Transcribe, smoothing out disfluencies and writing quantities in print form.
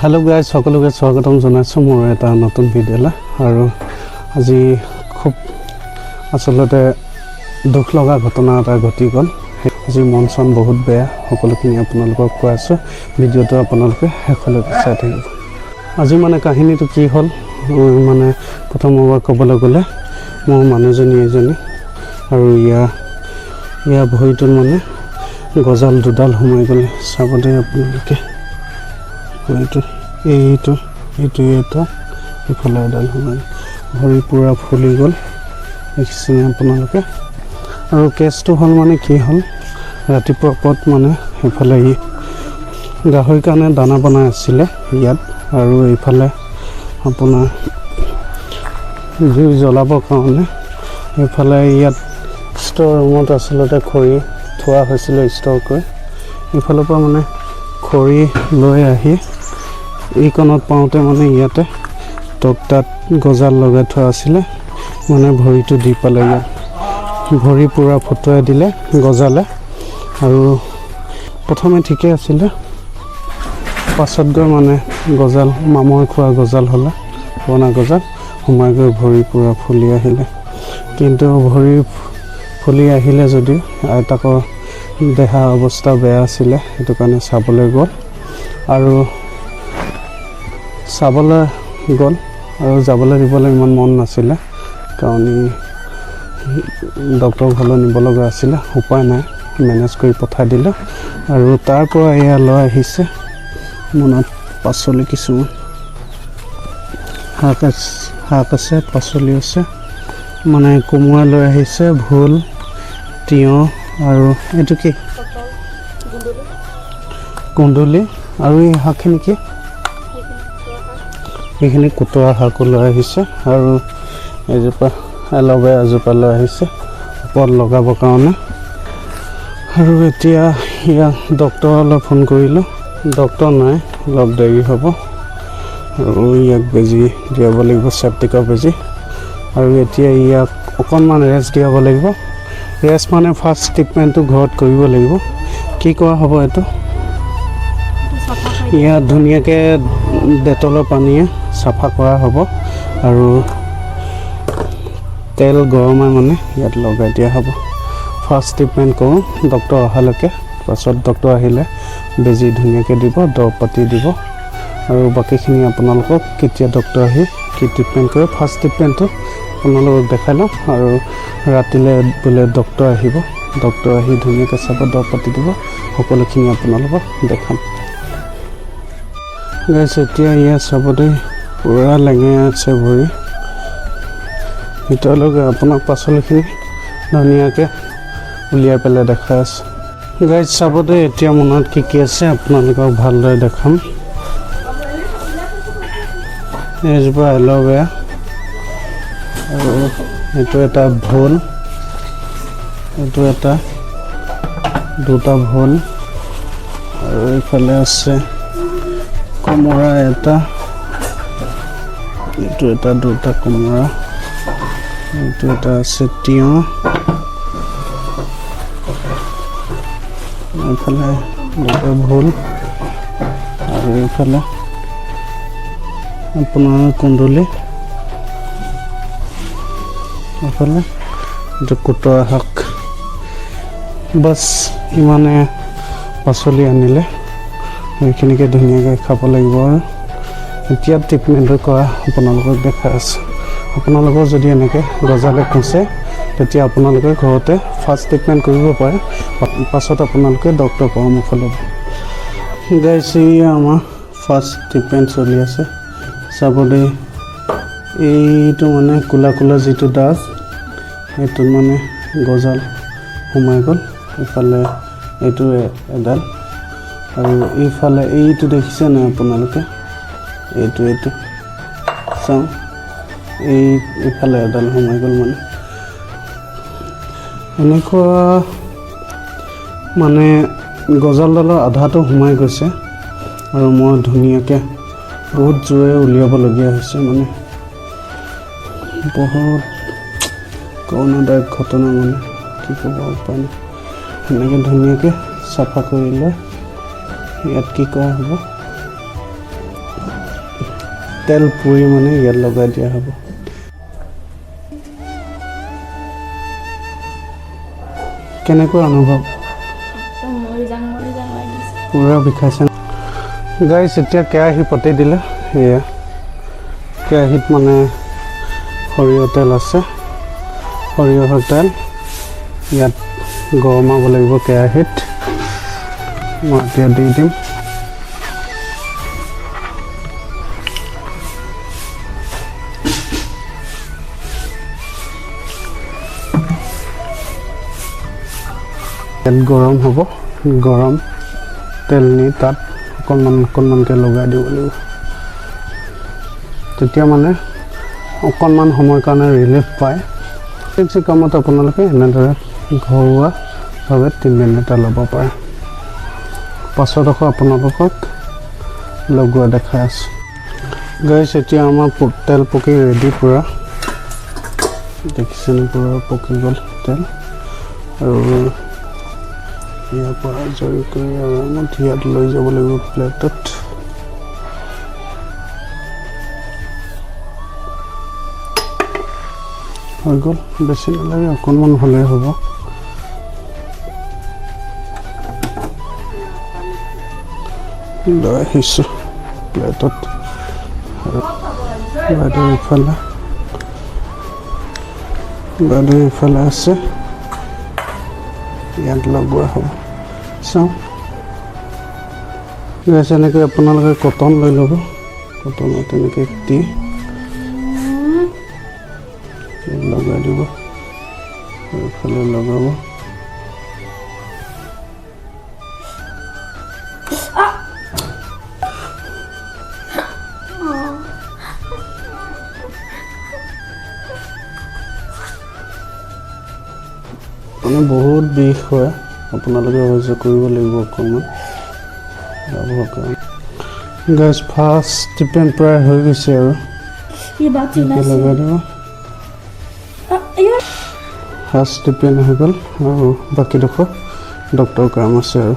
Hello' guys, সকলোকে স্বাগতম জনাইছোঁ মোৰ এটা নতুন ভিডিঅ'লৈ। আৰু আজি খুব আচলতে দুখ লগা ঘটনা এটা ঘটি গ'ল। আজি মন চন বহুত বেয়া। সকলোখিনি আপোনালোকক কৈ আছোঁ, ভিডিঅ'টো আপোনালোকে শেষলৈকে চাই থাকিব। আজি মানে কাহিনীটো কি হ'ল, মানে প্ৰথমৰ পৰা ক'বলৈ গ'লে মোৰ মানুহজনী এজনী আৰু ইয়াৰ ইয়াৰ ভৰিটোত মানে গজাল দুডাল সোমাই গ'লে। চাব দেই আপোনালোকে, এইটো এইটো এইটো এটা, ইফালে এডাল সোমাই ভৰি পূৰা ফুলি গ'ল, দেখিছেনে আপোনালোকে? আৰু কেছটো হ'ল মানে কি হ'ল, ৰাতিপুৱা পৰত মানে সেইফালে ই গাহৰিৰ কাৰণে দানা বনাই আছিলে ইয়াত আৰু এইফালে আপোনাৰ জুই জ্বলাবৰ কাৰণে এইফালে ইয়াত ষ্ট'ৰ ৰুমত আচলতে খৰি থোৱা হৈছিলে ষ্ট'ৰ কৰি। ইফালৰ পৰা মানে খৰি লৈ আহি এইকণত পাওঁতে মানে ইয়াতে তক্তাত গজাল লগাই থোৱা আছিলে, মানে ভৰিটো দি পালে ইয়াত, ভৰি পূৰা ফুটুৱাই দিলে গজালে। আৰু প্ৰথমে ঠিকে আছিলে, পাছত গৈ মানে গজাল মামৰে খোৱা গজাল হ'লে পুৰণা গজাল সোমাই গৈ ভৰি পূৰা ফুলি আহিলে। কিন্তু ভৰি ফুলি আহিলে যদিও আইতাকৰ দেহা অৱস্থা বেয়া আছিলে, সেইটো কাৰণে চাবলৈ গ'ল। আৰু চাবলৈ গ'ল আৰু যাবলৈ দিবলৈ ইমান মন নাছিলে, কাৰণ ই ডক্টৰৰ ঘৰলৈ নিব লগা আছিলে। উপায় নাই, মেনেজ কৰি পঠাই দিলোঁ। আৰু তাৰ পৰা এয়া লৈ আহিছে মোনাত পাচলি কিছুমান, শাক আছে, শাক আছে, পাচলি আছে, মানে কোমোৰা লৈ আহিছে, ভোল, তিয়ঁহ আৰু এইটো কি, কুন্দুলি। আৰু এই শাকখিনি কি? এইখিনি কুতৰা শাকো লৈ আহিছে। আৰু এজোপা এল'ভেৰা এজোপা লৈ আহিছে ওপৰত লগাবৰ কাৰণে। আৰু এতিয়া ইয়াক ডক্টৰলৈ ফোন কৰিলোঁ, ডক্টৰ নাই, অলপ দেৰি হ'ব। আৰু ইয়াক বেজী দিয়াব লাগিব, চেপ্টিকৰ বেজী। আৰু এতিয়া ইয়াক অকণমান ৰেষ্ট দিয়াব লাগিব। ৰেষ্ট মানে ফাৰ্ষ্ট ট্ৰিটমেণ্টটো ঘৰত কৰিব লাগিব। কি কৰা হ'ব এইটো? ইয়াত ধুনীয়াকৈ ডেটলৰ পানীয়ে চাফা কৰা হ'ব আৰু তেল গৰমাই মানে ইয়াত লগাই দিয়া হ'ব। ফাৰ্ষ্ট ট্ৰিটমেণ্ট কৰোঁ ডক্টৰ অহালৈকে। পাছত ডক্টৰ আহিলে বেজী ধুনীয়াকৈ দিব, দৰৱ পাতি দিব। আৰু বাকীখিনি আপোনালোকক কেতিয়া ডক্টৰ আহি কি ট্ৰিটমেণ্ট কৰে, ফাৰ্ষ্ট ট্ৰিটমেণ্টটো আপোনালোকক দেখাই লওঁ। আৰু ৰাতিলৈ বোলে ডক্টৰ আহিব, ডক্টৰ আহি ধুনীয়াকৈ চাব, দৰৱ পাতি দিব, সকলোখিনি আপোনালোকক দেখাম। গাইছ, এতিয়া ইয়াত চাব দেই, পূৰা লেঙেৰাই আছে ভৰি ভিতৰলৈকে। আপোনাক পাচলিখিনি ধুনীয়াকৈ উলিয়াই পেলাই দেখাই আছে। গাইজ, চাব দেই, এতিয়া মোনাত কি কি আছে আপোনালোকক ভালদৰে দেখাম। এইজোপা এল'ভেৰা আৰু এইটো এটা ভোল, এইটো এটা, দুটা ভোল। আৰু এইফালে আছে কোমোৰা এটা, এইটো এটা, দুটা কোমোৰা। এইটো এটা আছে তিয়ঁহ। এইফালে দুটা ভোল আৰু এইফালে আপোনাৰ কুন্দুলি, এইফালে এইটো কুতৰা শাক। বাছ, ইমানে পাচলি আনিলে। সেইখিনিকে ধুনীয়াকৈ খাব লাগিব। আৰু এতিয়া ট্ৰিটমেণ্টটো কৰা আপোনালোকক দেখাই আছোঁ। আপোনালোকৰ যদি এনেকৈ গজালে কোঁচে, তেতিয়া আপোনালোকে ঘৰতে ফাৰ্ষ্ট ট্ৰিটমেণ্ট কৰিব পাৰে। পাছত আপোনালোকে ডক্টৰৰ পৰামৰ্শ ল'ব। গাইছ, এইয়া আমাৰ ফাৰ্ষ্ট ট্ৰিটমেণ্ট চলি আছে, চাব দেই। এইটো মানে ক'লা ক'লা যিটো দাগ, সেইটোত মানে গজাল সোমাই গ'ল। এইফালে এইটো এডাল আৰু এইফালে এইটো দেখিছে নাই আপোনালোকে? এইটো এইটো চাওঁ, এই এইফালে এডাল সোমাই গ'ল। মানে এনেকুৱা মানে গজালডালৰ আধাটো সোমাই গৈছে আৰু মই ধুনীয়াকৈ বহুত জোৰেৰে উলিয়াবলগীয়া হৈছে। মানে বহুত কৰুণাদায়ক ঘটনা, মানে কি ক'ব, উপায় নাই। সেনেকৈ ধুনীয়াকৈ চাফা কৰি লৈ ইয়াত কি কৰা হ'ব? তেল পুৰি মানে ইয়াত লগাই দিয়া হ'ব। কেনেকুৱা অনুভৱ? মৰি যাং মৰি যাং লাগিছে। পূৰা বিষাইছে। গাইছ, এতিয়া কেৰাহী পাতি দিলে। এয়া কেৰাহীত মানে সৰিয়হ তেল আছে। সৰিয়হৰ তেল ইয়াত গৰমাব লাগিব কেৰাহীত। মই এতিয়া দি দিম। ইয়াত গৰম হ'ব। গৰম তেল নি তাত অকণমান অকণমানকৈ লগাই দিব লাগিব। তেতিয়া মানে অকণমান সময়ৰ কাৰণে ৰিলিফ পায়। ইমাৰ্জেঞ্চি কামত আপোনালোকে এনেদৰে ঘৰুৱাভাৱে ট্ৰিটমেণ্ট এটা ল'ব পাৰে। পাছত আকৌ আপোনালোকক লগোৱা দেখাই আছোঁ। গাইছ, এতিয়া আমাৰ তেল পকি ৰেডি পূৰা। দেখিছেনে, পূৰা পকি গ'ল তেল। আৰু ইয়াৰ পৰা আজৰি কৰি আৰামত ইয়াত লৈ যাব লাগিব প্লেটত। হৈ গ'ল। বেছি নালাগে, অকণমান হ'লেই হ'ব। লৈ আহিছোঁ প্লেটত। আৰু বাইদেউ ইফালে আছে। ইয়াত লগোৱা হ'ব, চাওঁ। গাইছ, এনেকৈ আপোনালোকে কটন লৈ ল'ব। কটনত এনেকৈ দি লগাই দিব, এইফালে লগাব। মানে বহুত বিষ হয়, আপোনালোকে সহ্য কৰিব লাগিব অকণমান যাবৰ কাৰণে। গাইছ, ফাৰ্ষ্ট ট্ৰিটমেণ্ট প্ৰায় হৈ গৈছে আৰু কি বাতি এনেকৈ লগাই দিব। আয়ো। ফাৰ্ষ্ট ট্ৰিটমেণ্ট হৈ গ'ল আৰু বাকীডোখৰ ডক্টৰৰ কাম আছে আৰু।